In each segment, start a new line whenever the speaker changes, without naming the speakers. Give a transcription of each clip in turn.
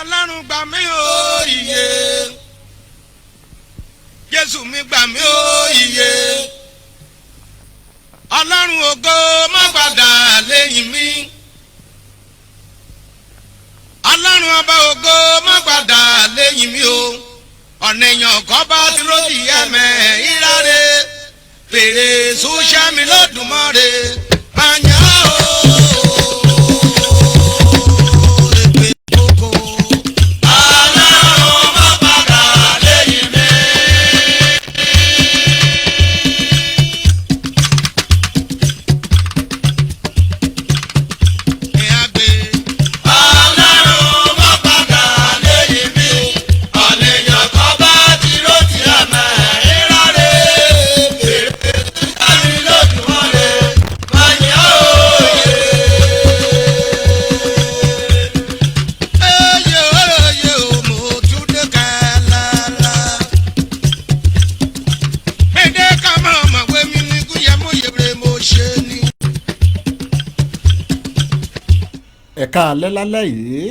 Ọlọ́run gbà mí o iye, Jésù mi gbà mí o iye, Ọlọ́run ògo má padà lẹ́yìn mi, Ọlọ́run ọba ògo má padà lẹ́yìn mi o. Ọ̀nà èèyàn kọ́ bá dúró di ẹ̀mẹ́ ìráre fèrè sùsẹ́mi lọ́dúnmọ́re bàyàn o.
Ọlọ́run má padà lẹ́yìn mi. Ọlọ́run má padà lẹ́yìn mi. Ọ̀nìyàn kan bá ti ró ti ẹ̀mẹ́ ìráre. Fèrè sùsẹ́mi lójúmọ́re bàyàn òye.
Ẹ̀ka alẹ́ lálẹ́ yìí.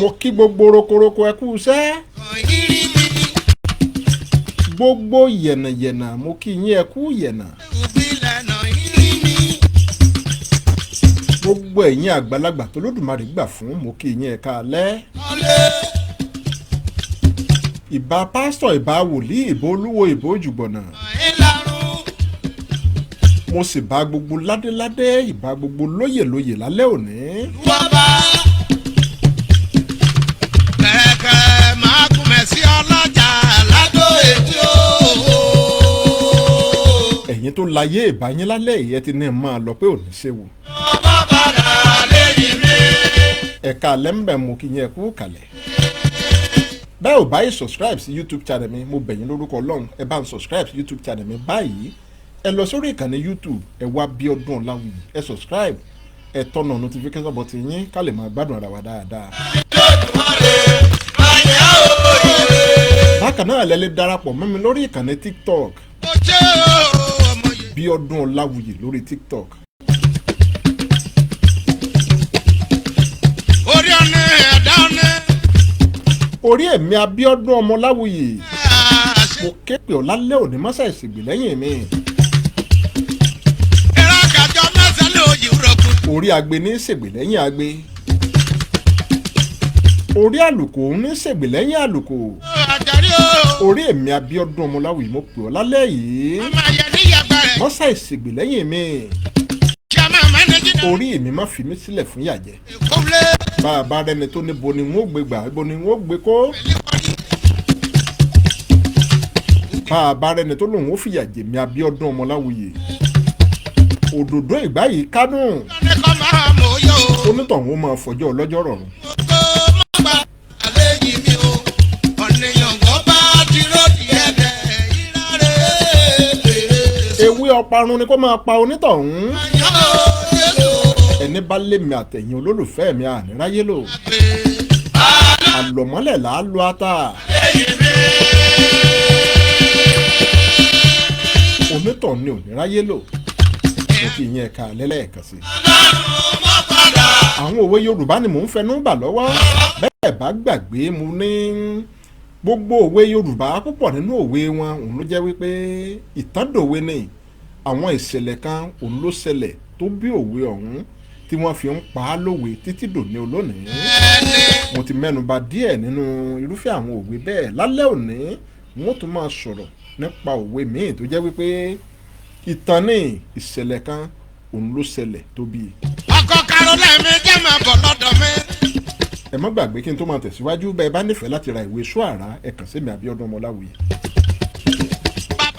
Mo kí gbogbo rokoroko, ẹ kú iṣẹ́. Gbogbo yẹ̀nàyẹ̀nà, mo kí yín, ẹ kú yẹ̀nà. Gbogbo ẹ̀yin àgbàlagbà tó lódùmarè gbà fún, mo kí yín, ẹ̀ka alẹ́. Ìbà pásítọ̀, ìbà wòlíì, ìbà olúwo, ìbà òjùgbọ̀nà. Mo sì bá gbogbo ládéládé, ìbà gbogbo lóyèlóyè lálẹ́ òní.
Kẹ̀kẹ́ máa kúnmẹ̀ sí ọlọ́jà ládó ètí o.
Ẹ̀yin tó láyé, ìbà yín lálẹ́ yìí. Ẹ ti ní máa lọ pé òní ṣe wò.
Má padà lẹ́yìn mi.
Ẹ̀ka alẹ́ ń bẹ̀, mú kí yín, ẹ kú kalẹ̀. Bẹ́ẹ̀ ò báyìí subscribe sí YouTube channel mi, mo bẹ̀ yín lórúkọ Ọlọ́run, ẹ bá ń subscribe sí YouTube channel mi báyìí. Ẹ lọ sórí ìkànnì YouTube, ẹ wá Bíọ́dún Ọláwuyì, ẹ subscribe, ẹ tọ̀nà notification button yín ká lè máa gbádùn ara wa dáadáa.
Lójúmọ́re bàyàn òye.
Bákan náà, lẹ lè darapọ̀ mọ́ mi lórí ìkànnì TikTok.
Ó ṣe o, ọmọ yìí.
Bíọ́dún Ọláwuyì lórí TikTok.
Orí ọ̀nà ẹ̀dá ọ̀nà.
Orí ẹ̀mí Abíọ́dún Ọmọláwuyì,
Àṣẹ.
mo ké pè ọ́ lálẹ́ òní, mọ́sá ìsìgbè lẹ́yìn mi.
Ẹ̀rọ àkàjọ mẹ́sàn-án ló yìí rọ̀kùn.
Orí agbe ní ṣègbè lẹ́yìn agbe, orí àlùkò ní ṣègbè lẹ́yìn àlùkò.
Àjàrí o.
Orí èmi Abíọ́dún Ọmọláwuyì, mo pè ọ́ lálẹ́ yìí,
Ọmọ àyẹ̀ níyàgbá rẹ̀.
mọ́sá ìsìgbè lẹ́yìn mi.
Ṣé máa mánéjì náà?
Orí mi má fi mí sílẹ̀ fún yàjẹ́.
Ìkólé.
Bá a bá rẹni tó níbo ni wọ́n gbé gbà, ibo ni wọ́n gbé kó. Bá a bá rẹni tó lòun ó fìyà jèmi Abíọ́dún Ọmọláwuyì, òdòdó ìgbà yìí kánú.
Ọ̀nà kan máa mọ̀ yó.
Onítọ̀hún ó máa fọjọ́ ọlọ́jọ́ rọrùn.
Ògo má padà lẹ́yìn mi o. Ọ̀nìyàn kan bá ti ròdì ẹ̀dẹ̀ ìráre fèrè.
Ewé ọparun ni kó máa pa onítọ̀hún.
Àyàn o, Jésù.
Ẹni bá lémi àtẹ̀yìn olólùfẹ́ mi, àníráyé lò. Àlọ́mọ́lẹ̀ là á lo ata.
Lẹ́yìn mi.
Onítọ̀hún ni òníráyé lò. Mo kì í yẹn ẹ̀ka lẹ́lẹ́ẹ̀kan sí i.
Ọlọ́run má padà.
Àwọn òwe Yorùbá ni mò ń fẹnu bà lọ́wọ́. Bẹ́ẹ̀ bá gbàgbé, mo ní gbogbo òwe Yorùbá, púpọ̀ nínú òwe wọn òun ló jẹ́ wípé ìtàndòwe ni. Àwọn ìṣẹ̀lẹ̀ kan òun ló ṣẹlẹ̀ tó bí òwe ọ̀hún tí wọ́n fi ń pa á lówe títí dòní olónìí. Mo ti mẹ́nuba díẹ̀ nínú irúfẹ́ àwọn òwe bẹ́ẹ̀. Lálẹ́ òní, wọ́n tún máa sọ̀rọ̀ nípa òwe míì tó jẹ́ wípé ìtàn ní ìṣẹ̀lẹ̀ kan òun ló ṣẹlẹ̀ tó bí i.
Ọkọ̀ Caroline mi jẹ́ máa bọ̀ lọ́dọ̀ mi.
Ẹ má gbàgbé, kí n tó máa tẹ̀síwájú, bẹ́ẹ̀ bá nífẹ̀ẹ́ láti ra ìwé Ṣọ́ara, ẹ kàn sí mi, Abíọ́dún Ọmọláwuyì.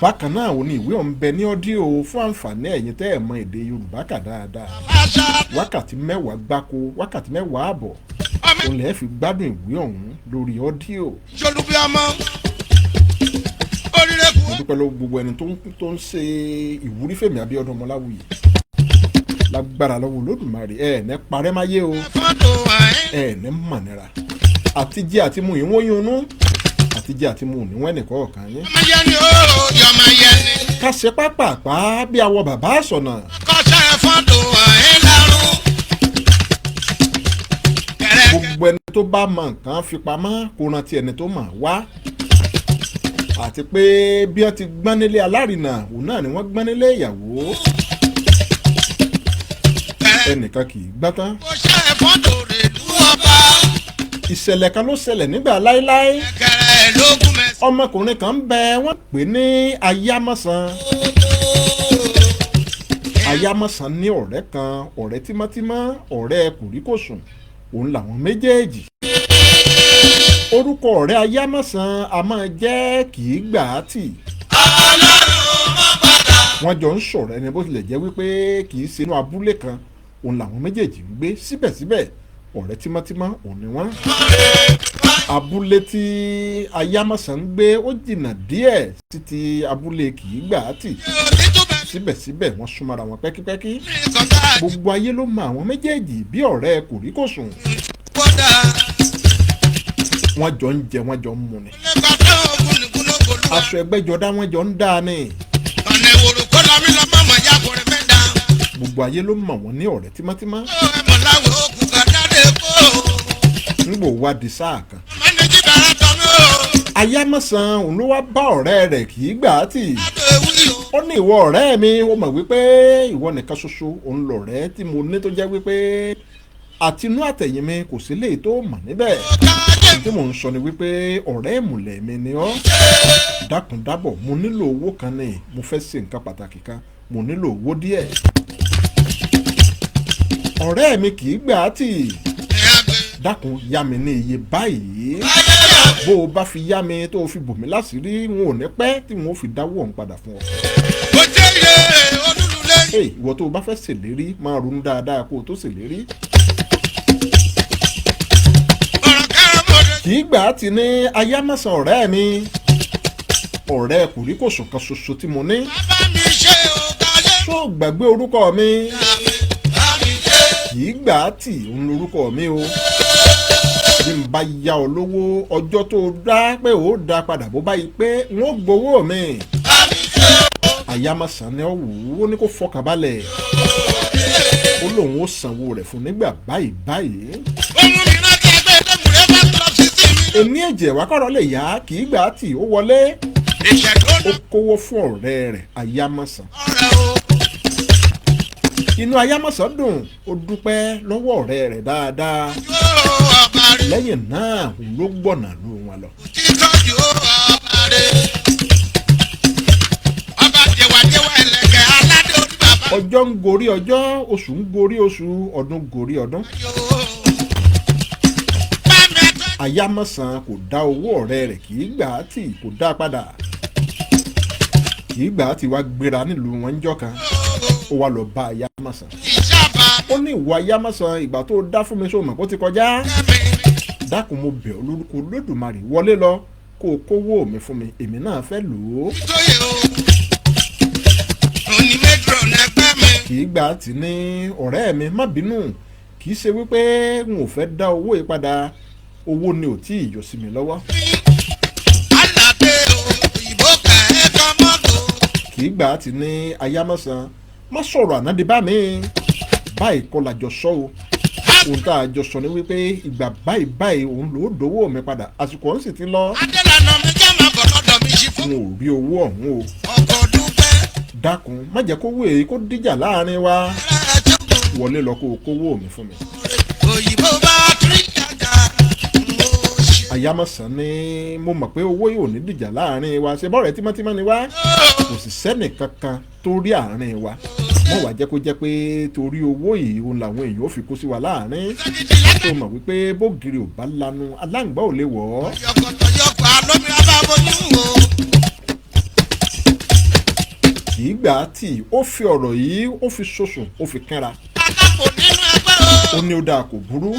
Bákan náà, òní ìwé ọ̀hún bẹ ní audio fún àǹfààní ẹ̀yin tẹ́ ẹ̀ mọ èdè Yorùbá kà dáadáa.
Aṣa
Wákàtí 10 gbáko, wákàtí 10.5
ọmọ
òun lẹ́ẹ̀ fi gbádùn ìwé ọ̀hún lórí audio.
ìṣolúbí ọmọ. Oríire kù.
Mo dúpẹ́ lọ́wọ́ gbogbo ẹni tó ń ṣe ìwúrí fèmí Abíọ́dún Ọmọláwuyì. Lágbára lọ́wọ́ Olódùmarè, ẹ̀ ní parẹ́ máyé o.
Fọ́tò àyín.
Ẹ̀ ní mọ̀nira àti jẹ́ àti mu ìwọ̀n yunú àti jẹ́ àti mu òníwọ̀n ẹnìkọ̀ọ̀kan yín.
Ọmọ yẹn ni ó yọmọ yẹn ni.
Ká ṣe pápápá bí awọ bàbá àsọ̀nà.
Kọ́ṣẹ́ Mọ́tò ẹ̀ lárùn. Kẹ̀rẹ́kẹ̀
Gbogbo ẹni tó bá mọ nǹkan fi pamọ́ kó rántí ẹni tó mọ̀ wá, àti pé bí wọ́n ti gbọ́n nílé alárinà, òun náà ni wọ́n gbọ́n nílé ìyàwó.
Kẹ̀rẹ́
Ẹnìkan kì í gbọ́n tán.
kó ṣe fọ́tò rẹ̀ lú ọba.
Ìṣẹ̀lẹ̀ kan ló ṣẹlẹ̀ nígbà láéláé.
Kẹ̀rẹ́ lógún mẹ́sàn.
Ọmọkùnrin kan ń bẹ, wọ́n pè ní Ayámọ̀sán. Ayámọ̀sán ní ọ̀rẹ́ kan, ọ̀rẹ́ tímọ́tímọ́, ọ̀rẹ́ kòríkòsùn òun làwọn méjèèjì. Orúkọ ọ̀rẹ́ Ayámọ̀sán a máa jẹ́ kì í gbà á tì.
Ọlọ́run má padà.
Wọ́n jọ ń ṣọ̀rẹ́ ni, bó tilẹ̀ jẹ́ wípé kì í ṣe inú abúlé kan òun làwọn méjèèjì ń gbé, síbẹ̀síbẹ̀ ọ̀rẹ́ tímọ́tímọ́ òun ni wọ́n. Abúlé tí Ayámọ̀sán ń gbé ó jìnnà díẹ̀ sí ti abúlé kì í gbà á tì. Síbẹ̀síbẹ̀ wọ́n súnmọ́ra wọn pẹ́kípẹ́kí. Gbogbo ayé ló mọ àwọn méjèèjì bí ọ̀rẹ́ kòríkòsùn. Wọ́n jọ ń jẹ, wọ́n jọ ń mu ni. Aṣọ ẹgbẹ́jọdá wọ́n jọ ń dá ni. Gbogbo ayé ló mọ̀ wọ́n ní ọ̀rẹ́ tímọ́tímọ́. Ńgbò wá di sáà kan, Ayámọ̀sán òun ló wá bá ọ̀rẹ́ rẹ̀ kì í gbà á tì. Ó ní, "Ìwọ ọ̀rẹ́ mi, ó mọ̀ wípé ìwọ nìkan ṣoṣo òun lọ̀rẹ́ tí mo ní tó jẹ́ wípé àtinú àtẹ̀yìn mi kò sí léyìí tó mọ̀ níbẹ̀. Tí mò ń sọ ni wípé ọ̀rẹ́ ìmùlẹ̀ mi ni ọ́. Dákun dábọ̀, mo nílò owó kan ní, mo fẹ́ ṣe nǹkan pàtàkì kan, mo nílò owó díẹ̀. Ọ̀rẹ́ mi kì í gbà á tì, dákun yá mi ní iye báyìí. Bó o bá fi yá mi, tó o fi bò mí láṣìírí, n ò ní pẹ́ tí n ò fi dáwọ́ ọ̀hún padà fún ọ." Hey, ìwọ tó o bá fẹ́ ṣèlérí, máa ronú dáadáa kó o tó ṣèlérí. Kì í gbà á ti ní, "Ayámọ̀sán ọ̀rẹ́ mi, ọ̀rẹ́ kòríkòsùn kan ṣoṣo tí mo ní, ṣó o gbàgbé orúkọ mi? Kì í gbà á tì òun lorúkọ mi o. Bí n bá yá ọ lówó, ọjọ́ tó o dá pé ó dá padà, bó bá yí pé n ó gbowó mi." Ayámọ̀sán ni ó wù ú, ó ní kó fọkàn balẹ̀, ó lóun ó sanwó rẹ̀ fún nígbà báyìí báyìí. Èmi ẹ̀jẹ̀ wá kọ̀rọ̀ lè yá, kì í gbà á tì ó wọlé, ó kówó fún ọ̀rẹ́ rẹ̀ Ayámọ̀sán. Inú Ayámọ̀sán dùn, ó dúpẹ́ lọ́wọ́ ọ̀rẹ́ rẹ̀ dáadáa. Lẹ́yìn náà òun ló gbọ̀nà ló wọn lọ.
Títọ́jú ọba rẹ̀. Ọba jẹwàjẹwà ẹlẹ́kẹ̀ aládé orí bàbá
Ọjọ́ ń gorí ọjọ́, oṣù ń gorí oṣù, ọdún gorí ọdún.
yòó. Bá mi tọ́
Ayámọ̀sán kò dá owó ọ̀rẹ́ rẹ̀ kì í gbà á tì kò dá padà. Kì í gbà á tì wá gbéra nílùú wọn níjọ́ kan, ó wá lọ bá Ayámọ̀sán.
Ìjàmbá
Ó ní, "Ìwọ Ayámọ̀sán, ìgbà tó dá fún mi, sóò mọ̀ kó ti kọjá?
mi.
Dákun, mo bẹ̀ ọ́ lórúkọ Olódùmarè, wọlé lọ kó o kówó mi fún mi, èmi náà fẹ́ lò ó."
Tóyè o. Òní mẹ́tírọ̀ nẹgbẹ́ mi.
Kì í gbà á tì ní, "Ọ̀rẹ́ mi, má bínú, kì í ṣe wípé n ò fẹ́ dá owó yìí padà, owó ni ò tí ì yọ sí mi lọ́wọ́."
Aládé o, òyìnbó kẹ̀kẹ́ mọ́tò.
Kì í gbà á ti ní, "Ayámọ̀sán, má sọ̀rọ̀ ànádìí bá mi báyìí kọ́ la jọ sọ o. Ohun tá a jọ sọ ni wípé ìgbà báyìí báyìí òun ló dówó mi padà, àsìkò ọ̀hún sì ti lọ.
Adélànà mi jẹ́ máa bọ̀ lọ́dọ̀ mi ṣí fún.
N ò rí owó ọ̀hún o.
Ọkọ̀ dúpẹ́.
Dákun, má jẹ́ kó wé kó díjà láàrin wa.
Ẹ̀rẹ́ jókòó.
Wọlé lọ kó o kówó mi fún mi."
Òyìnbó bá tírí jàjà. Mo ṣe.
Ayámọ̀sán ní, "Mo mọ̀ pé owó yóò ní dìjà láàrin wa, ṣe bọ́ọ̀rẹ́ tímọ́tímọ́ ni wá, kò sì sẹ́nì kankan tó rí àárín wa. Mọ̀ wá jẹ́ kó jẹ́ pé torí owó yìí òun làwọn èèyàn ò fi kó sí wa láàrin. Tó mọ̀ wípé bógiri ò bá lanu, aláǹgbá ò lè wọ̀ ọ́."
Yọkọ̀tọ̀ yọkọ̀ alómìnira bá bójú o.
Kì í gbà á tì, ó fi ọ̀rọ̀ yìí, ó fi ṣoṣùn, ó fi kínra.
Akápò nínú ẹgbẹ́ o.
Ó ní, "Ó dáa, kò burú.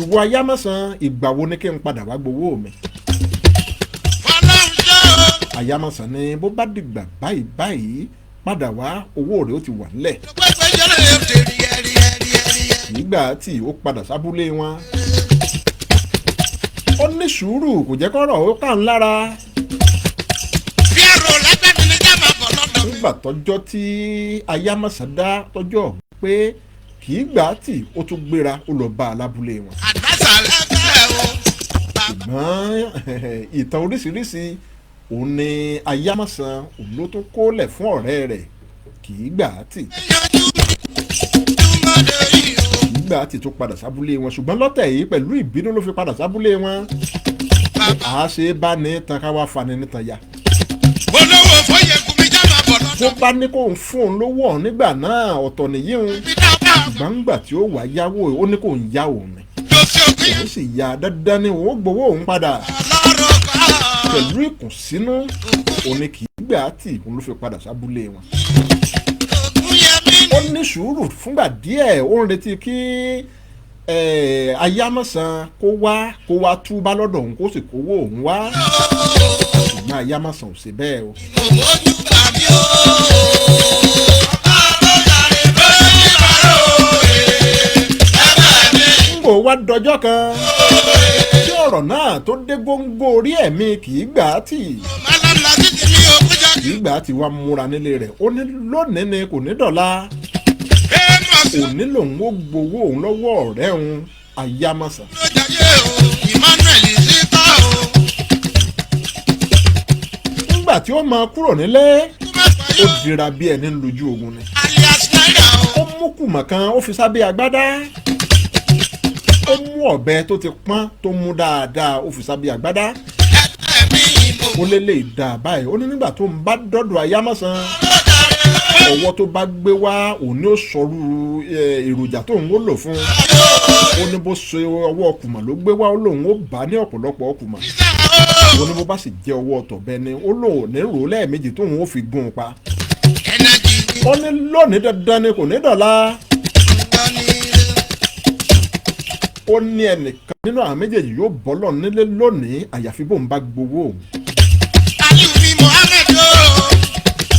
Ìwọ Ayámọ̀sán, ìgbà wo ni kí n padà wá gbowó mi?"
Fọlọ́run ṣe o.
Ayámọ̀sán ní, "Bó bá dìgbà báyìí báyìí padà wá, owó rẹ̀ ó ti wà nílẹ̀."
Pẹ́pẹ́ jọ́lẹ̀ yóò dé rí ẹ̀rí ẹ̀rí ẹ̀rí ẹ̀rí.
Nígbà tí ó padà sábúlé wọn, ó ní sùúrù, kò jẹ́ kọ́rọ̀ ó kà ń lára.
Bí ẹ̀rọ lẹ́gbẹ́ mi ni jẹ́ máa bọ̀ lọ́dọ̀ mi.
Nígbà tọ́jọ́ tí Ayámọ̀sán dá tọ́jọ́ pé kì í gbà á tì, ó tún gbéra, ó lọ bá a lábúlé wọn.
Àdásà lẹ́fẹ̀ẹ́ o.
Ṣùgbọ́n ìtàn oríṣiríṣi òun ni Ayámọ̀sán òun ló tún kólẹ̀ fún ọ̀rẹ́ rẹ̀ kì í gbà á tì.
Yanjú túmọ̀dé yìí o.
Kì í gbà á tì tó padà sábúlé wọn, ṣùgbọ́n lọ́tẹ̀ yìí pẹ̀lú ìbínú ló fi padà sábúlé wọn. Àá ṣe é bá ní tan ká wá fani nítan ya.
Olówó fóyèkú mi já máa bọ̀ lọ́dọ̀.
Tó bá ní kó ń fún òun lówó ọ̀hún nígbà náà, ọ̀tọ̀ nìyí òun.
Bí dábàá
Gbàǹgbà tí ó wà yáwó, ó ní kó ń yá òun ni.
lọ sí òkè
Òun sì yá, dandan ni òun ó gbowó òun padà.
lọ́rọ̀ kọ́.
Pẹ̀lú ìkùnsínú òun ni kì í gbà á tì, òun ló fi padà sábúlé wọn.
Ògúnyẹmí
Ó ní sùúrù fúngbà díẹ̀, ó ń retí kí Ayámọ̀sán kó wá túbá lọ́dọ̀ òun, kó sì kówó òun wá, ṣùgbọ́n Ayámọ̀sán ò ṣe bẹ́ẹ̀ o.
Òmójú bàbí o. Bàbá yàrá lórí bàrò ẹgbẹ́ mi.
Ń bò wá dọjọ́ kan tí ọ̀rọ̀ náà tó dé góńgó orí ẹ̀mí kì í gbà á tì.
Màlá títí mi ò kújà.
Kì í gbà á tì wá múra nílé rẹ̀, ó ní lónìí ni kò ní dọ̀la,
Amos
òní lòun ó gbowó òun lọ́wọ́ ọ̀rẹ́ òun Ayámọ̀sán.
ló jayé o. Emmanuel Zita o.
Nígbà tí ó máa kúrò nílé,
Kúmẹ̀
ó
fàyọ.
dira bí ẹni ń lójú ogun ni.
Alias Naira o.
Ó mú kùmọ̀ kan, ó fi sábẹ́ agbádá, ó mú ọ̀bẹ tó ti pọ́n tó mú dáadáa, ó fi sábẹ́ agbádá.
Ẹgbẹ́ mi ìmọ̀.
Ó lé lè dà báyìí, ó ní nígbà tó ń bá dọ́dọ̀ Ayámọ̀sán, ọwọ́ tó bá gbé wá òun ní ó sọrú èròjà tó ń ó lò fún un. Ó ní bó ṣe ọwọ́ kùmọ̀ ló gbé wá, ó lóun ó bá ní ọ̀pọ̀lọpọ̀ kùmọ̀. Ó ní bó bá sì jẹ́ ọwọ́ tọ̀bẹ ni, ó lóun ò ní rò ó lẹ́ẹ̀mejì tóun ó fi gún un pa.
Ẹnẹ́jì ni
Ó ní lónìí dandan ni kò ní dọ̀la. Ó ní ẹnìkan nínú àwọn méjèèjì yóò bọ́lọ̀ nílé lónìí, àyàfi bóun bá gbowó òun.
Aliu mi Mohammed o.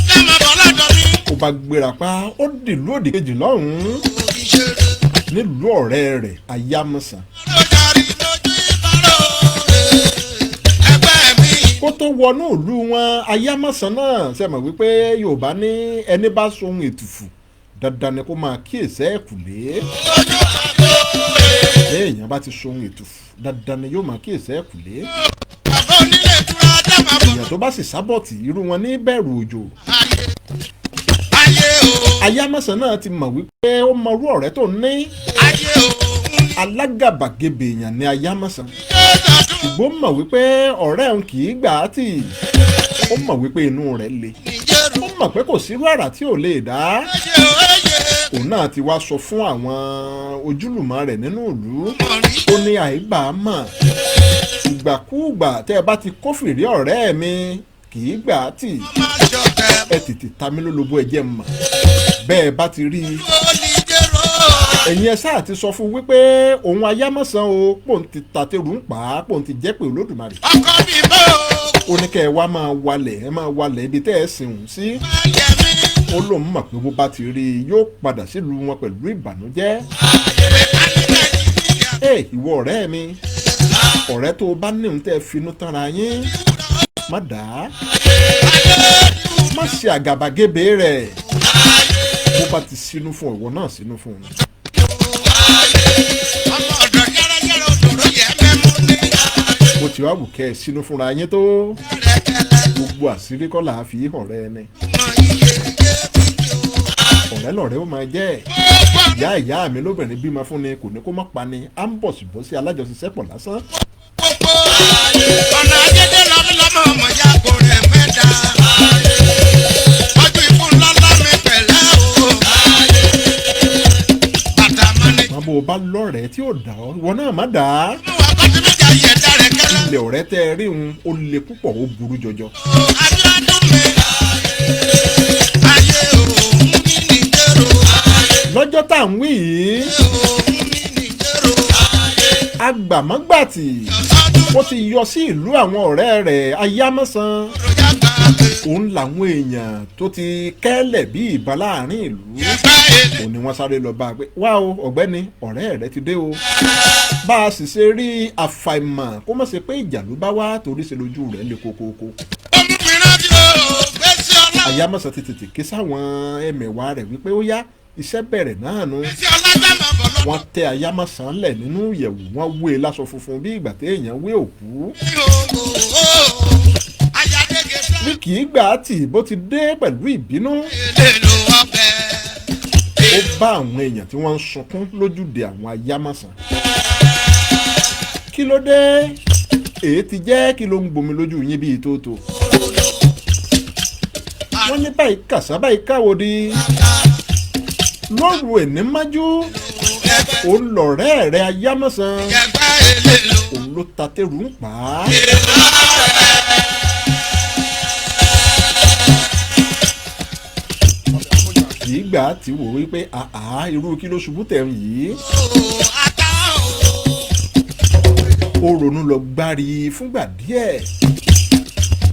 Lẹ́mọ̀ bọ̀ lọ́dọ̀ mi.
Ó bá gbéra pa, ó dìlú òdì kejì lọ́hùn-ún
Ìṣeré
nílùú ọ̀rẹ́ rẹ̀ Ayámọ̀sán.
ló darí lójú ìbárò. Ẹgbẹ́ mi.
Kó tó wọnú ìlú wọn, Ayámọ̀sán náà ṣe mọ̀ wípé Yorùbá ní ẹni bá sohun ètùfù dandan ni kó máa kíyèsí ẹ̀kúlé. Èèyàn bá ti sohun ètùfù, dandan ni yóò máa kíyèsí ẹ̀kúlé.
Bàbá onílé ìtura dábàá bọ̀.
Èèyàn tó bá sì sábọ̀tì, irú wọn ní bẹ̀rù òjò.
Ayé ayé o.
Ayámọ̀sán náà ti mọ̀ wípé ó mọrú ọ̀rẹ́ tó ní.
Ayé o.
Alágàbàgebè èèyàn ni Ayámọ̀sán,
Ṣé tọdún
ṣùgbọ́n mọ̀ wípé ọ̀rẹ́ òun kì í gbà á tì. Ó mọ̀ wípé inú rẹ̀ le,
nìjẹ́rù?
ó mọ̀ pé kò sírú àrà tí ò lè dá.
Ẹyẹ o ẹyẹ.
Òun náà ti wá sọ fún àwọn ojúlùmọ̀ rẹ̀ nínú ìlú.
Mọ̀rí.
Ó ní àìbá mọ̀, ìgbàkúùgbà tẹ́ ẹ bá ti kófìrí ọ̀rẹ́ mi kì í gbà á tì,
Máa ṣọ̀tẹ̀.
ẹ tètè ta mí lólobó, ẹ jẹ́ n mọ̀ bẹ́ẹ̀ bá ti rí i.
Olùjẹ́rò.
Ẹ̀yin ẹ sáà ti sọ fún wípé òun Ayámọ̀sán o, pòun ti tàtẹrù ń pa á, pòun ti jẹ́ pé Olódùmarè.
Ọkọ mi bò ó.
Ó ní kẹ́ ẹ wá máa walẹ̀, ẹ máa walẹ̀ ibi tẹ́ ẹ sìn òun sí.
Máa yẹ mí.
Ó lóun mọ̀ pé bó bá ti rí i, yóò padà sílùú wọn pẹ̀lú ìbànújẹ́.
Mẹkáníkà ìjìnlẹ̀.
Ẹ ìwọ ọ̀rẹ́ mi, ọ̀rẹ́ tó o bá ní òun tẹ́ ẹ finú tanra yín, má dà á, má ṣe àgàbàgebè rẹ̀. Bó bá ti sínú fún ìwọ náà, sínú fún un.
Ọmọ ọ̀dọ̀ yẹ́rẹ́yẹ́rẹ́ òdòdó yẹ mẹ́mú ní.
Bó ti wá wù kẹ́ ẹ sínú fúnra yín tó, gbogbo àṣírí kọ́ là á fi hàn rẹ ni. Ọ̀rẹ́ lọ̀rẹ́ ó máa jẹ́. Ìyá ìyá mi lóbìnrin bímọ fún ni kò ní kó má pa ni, à ń bọ̀ sí bọ́ sí alájọṣiṣẹ́pọ̀ lásán.
Ọ̀nà ajédé lọ́mọlọ́mọ ọmọ ya kò rẹ̀ mẹ́ta. Ọjọ́ ikú ńláńlá mi pẹ̀lẹ́ o. Bàtà mọ́ni.
Wọn bó o bá lọ́rẹ̀ẹ́ tí ò dà ọ́, ìwọ náà má dà á.
Mú wa kọ́ sí méjì ayé ẹ̀dá rẹ̀ kẹ́lẹ́.
Ilẹ̀ ọ̀rẹ́ tẹ́ ẹ rí un, ó le púpọ̀, ó burú jọjọ.
Abíọ́dún mi. Ayé òun mi ní jẹ́rò.
Lọ́jọ́ tá à ń wí yìí,
Òun mi ní jẹ́rò.
agbàmọ́gbàtì
Ọ̀sọ́dún
ó ti yọ sí ìlú àwọn ọ̀rẹ́ rẹ̀ Ayámọ́sán.
rọjá gbàgbé.
Òun làwọn èèyàn tó ti kẹ́lẹ̀ bí ìbọn láàrin ìlú,
Ẹgbẹ́ èlé.
òun ni wọ́n sáré lọ bá a pé, wá o ọ̀gbẹ́ni, ọ̀rẹ́ rẹ ti dé o. Bá a sì ṣe rí, àfàìmọ̀ kó má ṣe pé ìjà ló bá wá, torí ṣe lójú rẹ̀ le kokoko.
Ó mú mi rántí o, gbèsè ọlá.
Ayámọ̀sán ti tètè ké sáwọn ẹmẹ̀wà rẹ̀ wípé ó yá, iṣẹ́ bẹ̀rẹ̀ náà nu.
Sí ọlágbàmọ̀ bọ̀ lọ́dọ̀
Wọ́n tẹ Ayámọ̀sán lẹ̀ nínú ìyẹ̀wù, wọ́n wé e láṣọ funfun bí ìgbà téèyàn wé òkú.
mi o. Ayálége
Bí kì í gbà á tì bó ti dé pẹ̀lú ìbínú,
èlò ọbẹ̀.
ó bá àwọn èèyàn tí wọ́n ń sunkún lójúde àwọn Ayámọ̀sán. Kí ló dé? Èyí ti jẹ́ kí ló ń gbomi lójú yín bíi tótó? Wọ́n ní báyìí kàṣá báyìí káwòdì lóru èní májú, òun lọ̀rẹ́ rẹ̀ Ayámọ̀sán,
Ẹgbẹ́ èlò.
òun ló ta tẹ́rù ń pa á. Kì í gbà á ti wò wípé àá, irú kí ló ṣubú tẹ̀ ń yìí?
Ata o.
Ó ronú lọ gbárí fúngbà díẹ̀.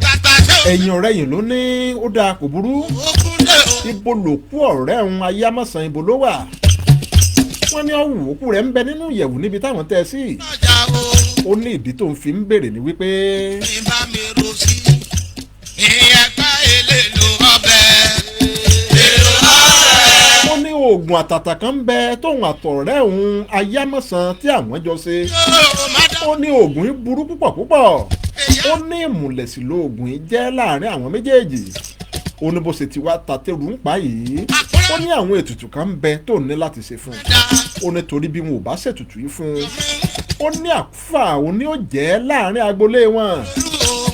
Tàtà ṣe
Ẹ̀yìn ọ̀rẹ́ yìí ló ní ó dáa, kò burú.
òkun dé o.
Ibo lòkú ọ̀rẹ́ òun Ayámọ̀sán, ibo ló wà? Wọ́n ní ọ̀wù òkú rẹ̀ ń bẹ nínú ìyẹ̀wù níbi táwọn tẹ́ ẹ sí.
Ọjà o.
Ó ní ìdí tó ń fi ń béèrè ni wípé
Ní bá mi ro sí. Ìyẹ̀pẹ̀ èlò ọbẹ̀. Èrò ọbẹ̀.
Ó ní oògùn àtàtà kan ń bẹ tóun àtọ̀rẹ́ òun Ayámọ̀sán tí àwọn jọ ṣe.
Yóò má dá.
Ó ní oògùn yìí burú púpọ̀ púpọ̀. Ó ní ìmùlẹ̀sí lóògùn yìí jẹ́ láàrin àwọn méjèèjì. Ó ní bó ṣe ti wá ta tẹ́rù ń pa yìí, ó ní àwọn ètùtù kan ń bẹ tó ní láti ṣe fún un. Ó ní torí bí wọn ò bá ṣètùtù yìí fún un, ó ní àkúfà òun ní ó jẹ́ láàrin agboolé wọn.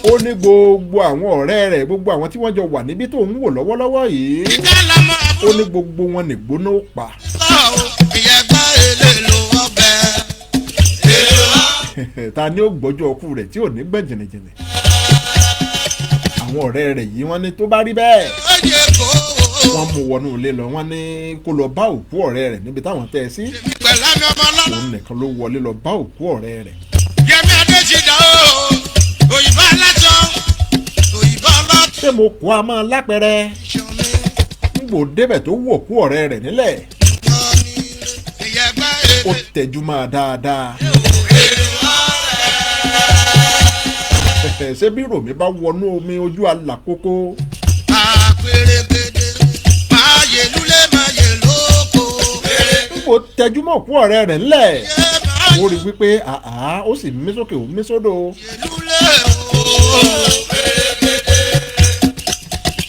Ó ní gbogbo àwọn ọ̀rẹ́ rẹ̀, gbogbo àwọn tí wọ́n jọ wà níbí tó ń wò lọ́wọ́lọ́wọ́ yìí,
Ìdá lọmọ
ó
àbúrò
ní gbogbo wọn nìgbóná ó pa.
sọ o. Ìyẹ̀pẹ̀ èlò ọbẹ̀. Èrò ọbẹ̀.
Ta ni ó gbọ́jọ́ ọkú rẹ̀ tí ò ní gbọ̀n jìnnìjìnnì? Àwọn ọ̀rẹ́ rẹ̀ yìí, wọ́n ní tó bá rí bẹ́ẹ̀,
Ó yẹ kó o.
wọ́n mú wọnú ilé lọ, wọ́n ní kó lọ bá òkú ọ̀rẹ́ rẹ̀ níbi táwọn tẹ́ ẹ sí.
Pẹ̀lú àmì ọmọ ọlọ́lá.
Òun nìkan ló wọlé lọ bá òkú ọ̀rẹ́ rẹ̀.
Yẹmi Adésídà o. Òyìnbó aláṣọ. Òyìnbó ọlọ́tún.
Ṣé mo kó a máa lápẹrẹ ń gbò débẹ̀ tó wò òkú ọ̀rẹ́ rẹ̀ nílẹ̀,
Ìyẹ̀pẹ̀
ó
èlò.
tẹjú máa dáadáa. Ṣé bí ròmí bá wọnú omi ojú àlàkókò?
Àpèrègèdè. Máa yè lúlé máa yè lóko.
Ń gbò tẹjú mọ́ òkú ọ̀rẹ́ rẹ̀ nílẹ̀,
Yé máa
ó rí wípé àá, ó sì mí sókè, ó mí sódò.
yè lúlé o.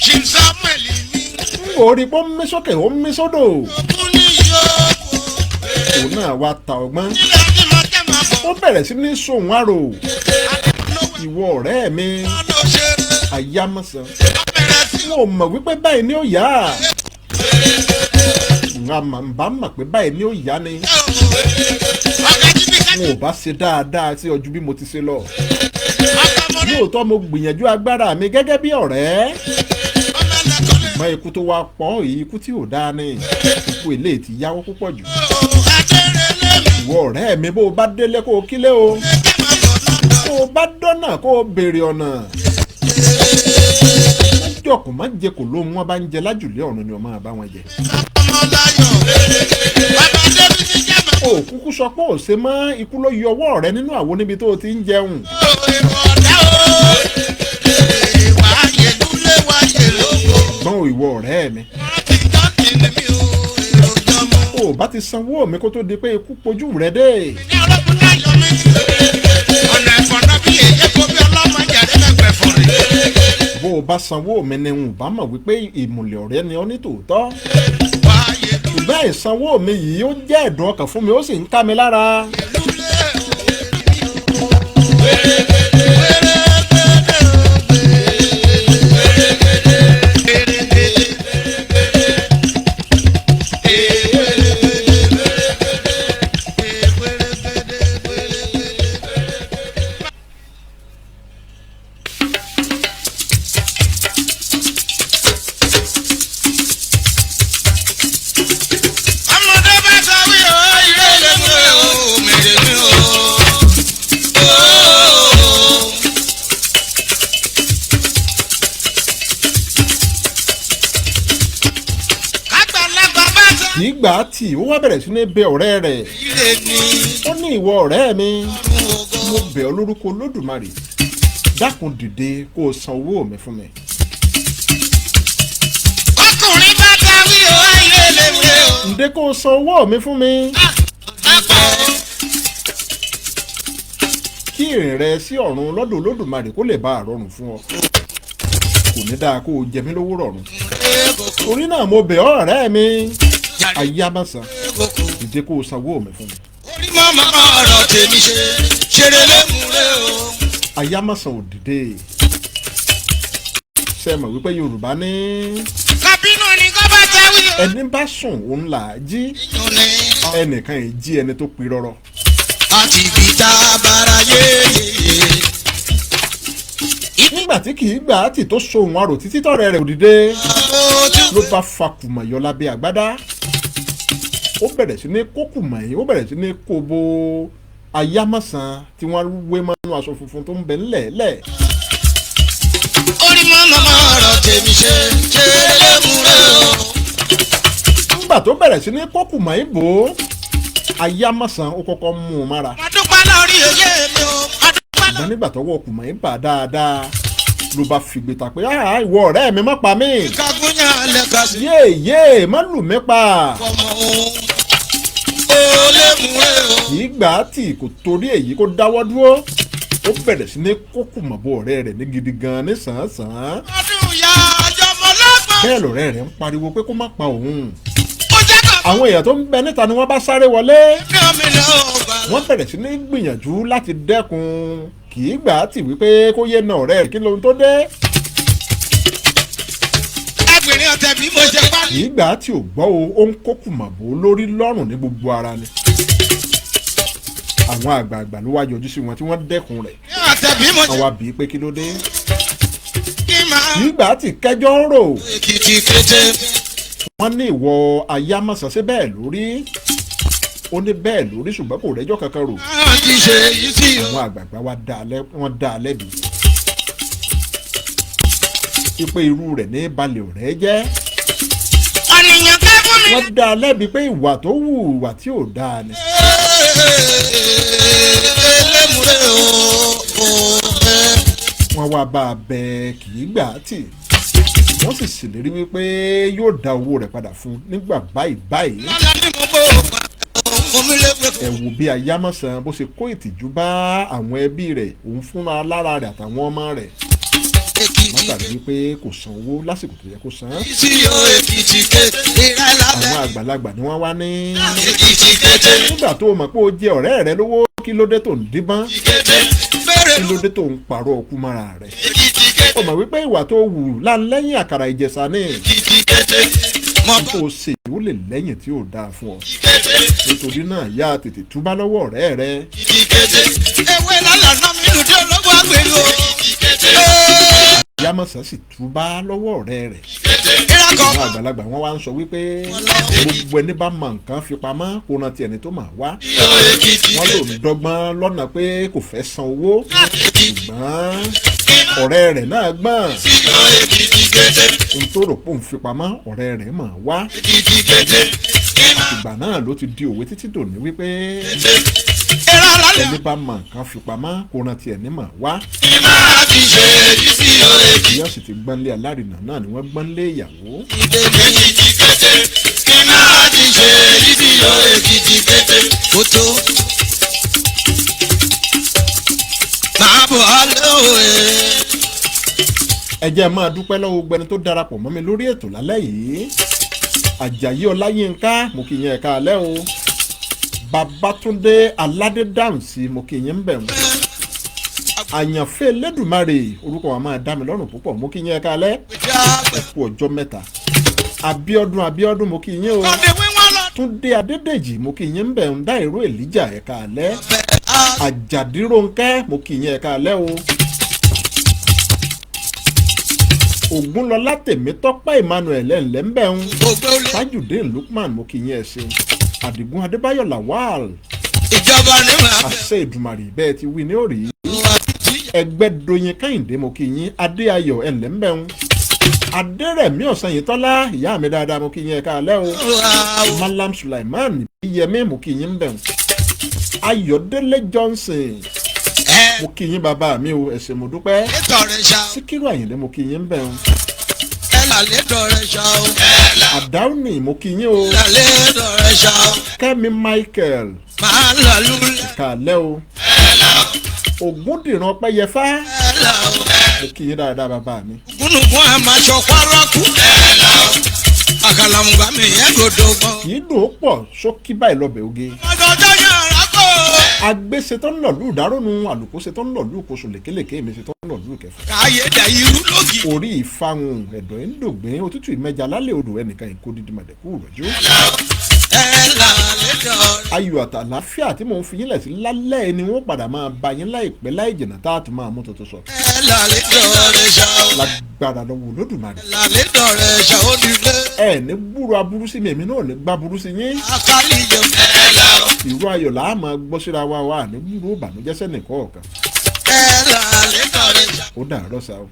Jim Samuel mi.
Ń gbò rí pé ó mí sókè, ó mí sódò.
Ògún ní yóò.
Òun náà wá ta ọgbọ́n.
Nílẹ̀ ọdún máa tẹ̀ máa bọ̀.
Ó bẹ̀rẹ̀ sí ní sòun àrò, ìwọ ọ̀rẹ́ mi
Ló ṣeré.
Ayámọ̀sán,
Bẹ̀rẹ̀ sí
wọn ò mọ̀ wípé báyìí ni ó yá. N bá mọ̀ pé báyìí ni ó yá ni,
Ọ̀gá tí mi ká
wọn ò bá ṣe dáadáa sí ọjọ́ bí mo ti ṣe lọ.
Ọkọ̀ mọ́lẹ́.
Lóòótọ́ mo gbìyànjú agbára mi gẹ́gẹ́ bí ọ̀rẹ́,
Ọmọ ẹlẹ́kọ̀ọ́lẹ́.
mọ ikú tó wá pọ̀ yìí, ikú tí ò dáa ni ikú eléyìí ti yáwó púpọ̀ jù.
Adérelé mi.
Ìwọ ọ̀rẹ́ mi, bó o bá délé kó o kílé o,
Ẹjẹ́ máa bọ̀ lọ́dọ̀.
bó o bá dọ́nà kó o béèrè ọ̀nà. Jọkùn má jẹ kò lóhun wọn bá ń jẹ lájùlé ọ̀run ni ọmọ àbá wọn jẹ.
Ọmọ láyọ̀. Bàbá Débísí jẹ́ máa
O kúkú sọ pé ò ṣe mọ́, ikú ló yọ ọwọ́ rẹ nínú àwo níbi tó o ti ń jẹun.
bọ̀ èrò ọ̀dá o. Wà á yè lúlé wà á yè lóko.
Gbọ́n ìwọ ọ̀rẹ́ mi,
Wọ́n ti jọ́ kìíní mi o. Èrò jọmọ.
o bá ti sanwó mi kó tó di pé ikú pojú rẹ dé.
Ní ọlọ́run láyọ̀ mi. Ọ̀nà ẹ̀fọ̀nà bí èyí kò bí ọlọ́mọ jàre lẹ́gbẹ̀ẹ́ fọ̀rẹ̀.
Bó o bá sanwó mi ni n ò bá mọ̀ wípé ìmùlẹ̀ ọ̀rẹ́ ni ọ́ ní tòótọ́.
Wà á yè lúlé
Ṣùgbọ́n ìsanwó mi yìí, ó jẹ́ ẹ̀dùn ọkàn fún mi, ó sì ń ká mi lára.
lúlé o. Ọmọdé bá sọ wí o, ilé lè mú o, mèrè mi o. Kágbàlagbà bá sọ
Ìgbà tí ó wá bẹ̀rẹ̀ sí ní bẹ ọ̀rẹ́ rẹ̀,
ilé ní
ó ní ìwọ ọ̀rẹ́ mi,
ògo.
mo bẹ̀ ọ́ lórúkọ Olódùmarè, dákun dìde kó o san owó mi fún mi. Dìde kó o san owó mi fún mi, kí ìrìn rẹ sí ọ̀run lọ́dọ̀ Olódùmarè kó lè bá a rọrùn fún ọ. Kò ní dáa kó o jẹ mí lówó rọrùn. Torí náà mo bẹ̀ ọ́, ọ̀rẹ́ mi Ayámọ̀sán, dìde kó o sanwó mi fún mi.
Orí mọ́ màmá ọ̀rọ̀ tèmi ṣe ṣeré lémùrè o.
Ayámọ̀sán ò dìde. Ṣe mọ̀ wípé Yorùbá ní
Kábínú ni kọ́ bá jẹ́ wí o.
ẹni bá sùn òun là á jí,
Ìyún ni
ẹnìkan yìí jí ẹni tó pirọrọ.
Àti ibi tá a bára yéyeye.
Nígbà tí kì í gbà á tì tó so òun arò títí tọ̀rẹ́ rẹ̀ ò dìde, ló bá fa kùmọ̀ yọ lábẹ́ àgbádá, ó bẹ̀rẹ̀ sí ní kó kùmọ̀ yìí, ó bẹ̀rẹ̀ sí ní kó bo Ayámọ̀sán tí wọ́n wé mọ́nú aṣọ funfun tó ń bẹ ńlẹ̀ lẹ̀.
Orí mọ́ màmá ọ̀rọ̀ tèmi ṣe ṣeré lémùrè o.
Nígbà tó bẹ̀rẹ̀ sí ní kó kùmọ̀ yìí bò ó, Ayámọ̀sán ó kọ́kọ́ mú un mára.
Mo dúpẹ́ lórí òye mi o. Mo dúpẹ́.
Ṣùgbọ́n nígbà tọwọ́ kùmọ̀ yìí bà dáadáa, ló bá fìgbè ta pé, "Ah, ìwọ ọ̀rẹ́ mi, má pa mí."
Kagunya lẹ́ka sí.
"Yéè yéè, má lù mí pa."
Ọmọ òun. Ó lémùrè o.
Kì í gbà á tì, kò torí èyí kó dáwọ́ dúró, ó bẹ̀rẹ̀ sí ní kó kùmọ̀ bo ọ̀rẹ́ rẹ̀ ní gidi gan ní sàn-án.
Ọdún ya ọjọ́mọ lọ́gbọ̀n.
Bẹ́ẹ̀ lọ̀rẹ́ rẹ̀ ń pariwo pé kó má pa òun.
Ó jẹ́ kà
Àwọn èèyàn tó ń bẹ níta ni wọ́n bá sáré wọlé.
Ní omi lọ́wọ́ gbà.
Wọ́n bẹ̀rẹ̀ sí ní gbìyànjú láti dẹ́kun kì í gbà á tì wípé kó yé na ọ̀rẹ́ rẹ̀, kí lóhun tó dé.
Ẹgbìnrin ọ̀tẹ̀ bí mo ṣe pa.
Kì í gbà á tì ò gbọ́ o, ó ń kó kùmọ̀ bò ó lórí, lọ́rùn, ní gbogbo ara ni. Àwọn àgbààgbà ló wá yọjú sí wọn tí wọ́n dẹ́kun rẹ̀.
Ní ọ̀tẹ̀ bí mo ṣe
Wọ́n wá bí i pé kí ló dé.
Kí máa.
Kì í gbà á tì kẹjọ́ ń rò.
Èkìtì kété.
Wọ́n ní, "Ìwọ Ayámọ̀sán, ṣe bẹ́ẹ̀ lórí?" Ó ní bẹ́ẹ̀ lórí, ṣùgbọ́n kò rẹ́jọ́ kankan rò.
Àwọn ti ṣe èyí sí o.
Àwọn àgbààgbà wa wọ́n dá a lẹ́bi pípé irú rẹ̀ ní balẹ̀ ọ̀rẹ́ jẹ́.
Ọ̀nìyàn ká fún mi.
Wọ́n dá a lẹ́bi pé ìwà tó wù, ìwà tí ò dáa ni.
Elémùrè o.
Wọ́n wá bá a bẹ kì í gbà á tì, wọ́n sì ṣèlérí wípé yóò dá owó rẹ̀ padà fún un nígbà báyìí báyìí.
Lọ́la ní mo bó o pa. Omi lè
Ẹ wò bí Ayámọ̀sán bó ṣe kó ìtìjú bá àwọn ẹbí rẹ̀, òun fúnra lára rẹ̀ àtàwọn ọmọ rẹ̀,
Èkìtì
látàrí wípé kò san owó lásìkò tó yẹ kó san.
Sí o, Èkìtì kété. Ìrẹ́ lábẹ́.
Àwọn àgbàlagbà ni wọ́n wá ní,
Èkìtì kété.
"Nígbà tó o mọ̀ pé o jẹ ọ̀rẹ́ rẹ lówó, kí ló dé tó ń díbọ́n?
Kété. Bẹ́ẹ̀rẹ̀.
Kí ló dé tó ń parọ́ ọkú mára rẹ̀?
Èkìtì kété.
O mọ̀ wípé ìwà tó wù lẹ́yìn àkàrà Ìjẹ̀ṣà ni.
Èkìtì kété. Mọ
tó o ṣe ó lè lẹ́yìn tí ò dáa fún ọ.
Kété.
Nítorí náà, yá tètè túbá lọ́wọ́ ọ̀rẹ́ rẹ."
Èkìtì kété. Ewé lálàá mi lùdí ológun àgbèrè o. Kété.
Ayámọ̀sán sì túbá lọ́wọ́ ọ̀rẹ́ rẹ̀.
Ìrakọ̀.
Àwọn àgbàlagbà wọn wá ń sọ wípé gbogbo ẹni bá mọ nǹkan fi pamọ́ kó rántí ẹni tó máa wá.
Èkìtì
Wọ́n lò ń dọ́gbọ́n lọ́nà pé kò fẹ́ san owó, ṣùgbọ́n ọ̀rẹ́ rẹ̀ náà gbọ́n.
Èkìtì kété.
Ohun tó rò pé òun fi pamọ́, ọ̀rẹ́ rẹ̀ mọ̀ wá.
Èkìtì kété.
Ìgbà náà ló ti di òwe títí dòní wípé
Ìrà lálẹ́.
ẹni bá mọ nǹkan fi pamọ́ kó rántí ẹni mọ̀ wá.
Máa ti ṣe èyí sí o, Èkìtì.
Ìyá sì ti gbọ́nlé alárinà náà ni wọ́n gbọ́nlé ìyàwó.
Èkìtì kété. Kí máa ti ṣe èyí sí o, Èkìtì kété. Ó tó. Máa bọ̀ ọ́ lóore.
Ẹ jẹ́ máa dúpẹ́ lọ́wọ́ gbogbo ẹni tó darapọ̀ mọ́ mi lórí ètò lálẹ́ yìí. Àjàyí Ọláyínká, mo kì í yẹn, ẹ̀ka alẹ́ o. Babátúndé Aládé dáhùn sí, mo kì í yẹn ń bẹ̀ wọ́n. Àyànfẹ́ Elédùmarè, orúkọ wa máa dá mi lọ́rùn púpọ̀, mo kì í yẹn, ẹ̀ka alẹ́, ẹ kú ọjọ́ mẹ́ta. Abíọ́dún Abíọ́dún, mo kì í yẹn o.
Kọ́ni wíwọ́n lọ.
Túndé Adédèjì, mo kì í yẹn ń bẹ̀ ń dá ìró Èlíjà, ẹ̀ka alẹ́. Àjàdírónkẹ́, mo kì í yẹn, ẹ̀ka alẹ́ o. Ògúnlọlá Tèmítọ́pẹ́ Emmanuel, ẹ̀ńlẹ́ ń bẹ̀ ń.
Gbogbo olè.
Tajudeen Lukman, mo kì í yẹn, ẹ ṣeun. Àdìgún Adébáyọ̀ Lawal.
Ìjọba ni màá bẹ̀.
Àṣẹ Ìdùmarè, bẹ́ẹ̀ ti wí ní òrì.
Wá títí.
Ẹgbẹ́doyin Kẹ́hìndé, mo kì í yín. Adéayọ̀, ẹ̀ńlẹ́ ń bẹ̀ ń. Adérẹ̀mí Ọ̀sanyìntọ́lá, ìyá mi dáadáa, mo kì í yín, ẹ̀ka alẹ́ o. Malam Sulaiman Yẹmí, mo kì í yín ń bẹ̀ ń. Ayọ̀délé Johnson,
Ẹ
mo kì í yín, bàbá mi o, ẹ ṣé, mo dúpẹ́.
ètò rẹ̀ ṣá.
Síkírù Àyìndé, mo kì í yín ń bẹ̀ ń.
Ẹ là làlẹ́ dọ̀rẹ́ ṣá o.
Àdáúnì, mo kí yín o.
Làlẹ́ dọ̀rẹ́ ṣá o.
Kẹ́mi Michael,
Máa làlúlẹ̀.
Kàlẹ́ o. Ògúndìran Pẹ́yẹfá,
Ẹ̀là o.
mo kí yín dáadáa, bàbá mi.
Gúnùgún àmàṣọ kwaraku. Àkàlàmùgbà mi yẹn gòdò gbọ́.
Kì í dùn ó pọ̀, ṣókí báyìí lọ́bẹ̀ oge.
Ọjọ́ yàrá kò.
Agbéṣetán ń lọ̀lú ìdárònú, àlùkò ṣetán ń lọ̀lú ìkóṣù, lékelèké èmi ṣetán ń lọ̀lú ìkẹfà.
Káyé dà irú lógì.
Orí ìfahùn ẹ̀dọ̀ ń dògbìn, òtútù ìmẹ́ja lálẹ́ odò, ẹnìkan ìkó dídí màdẹ́kù rọ̀jú.
Ẹ̀là lẹ́dọ̀.
Ayọ̀ àtàláfíà tí mò ń fi yín lẹ̀ sí lálẹ́ ni wọ́n padà máa bá yín láìpẹ́ láì jìnnà, tá a tún máa mú tuntun sọ.
Ẹ̀là lẹ́dọ̀ rẹ̀ ṣá o.
Lágbára lọ́wọ́ Olódùmarè.
Ẹ̀là lẹ́dọ̀ rẹ̀ ṣá o nílé.
Ẹ ní gbúrò aburú sí mi, èmi náà ní gbá burú sí yín.
Akálí jẹ. Ẹ̀là o.
Ìró ayọ̀ là á máa gbọ́ síra wa, wà ní gbúrò ìbànújẹ́ sẹ́nìkọ̀ọ̀kan.
Ẹ̀là lẹ́dọ̀ rẹ̀ ṣá.
Ó dàárọ̀ sá o.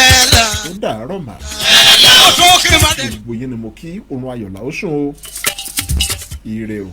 Ẹ̀là.
Ó dàárọ̀ mà.
Ẹ̀là. Ó tó kí n má dé.
Gbogbo yín ni mo kí, oorun ayọ̀ là ó sùn o. Ire o.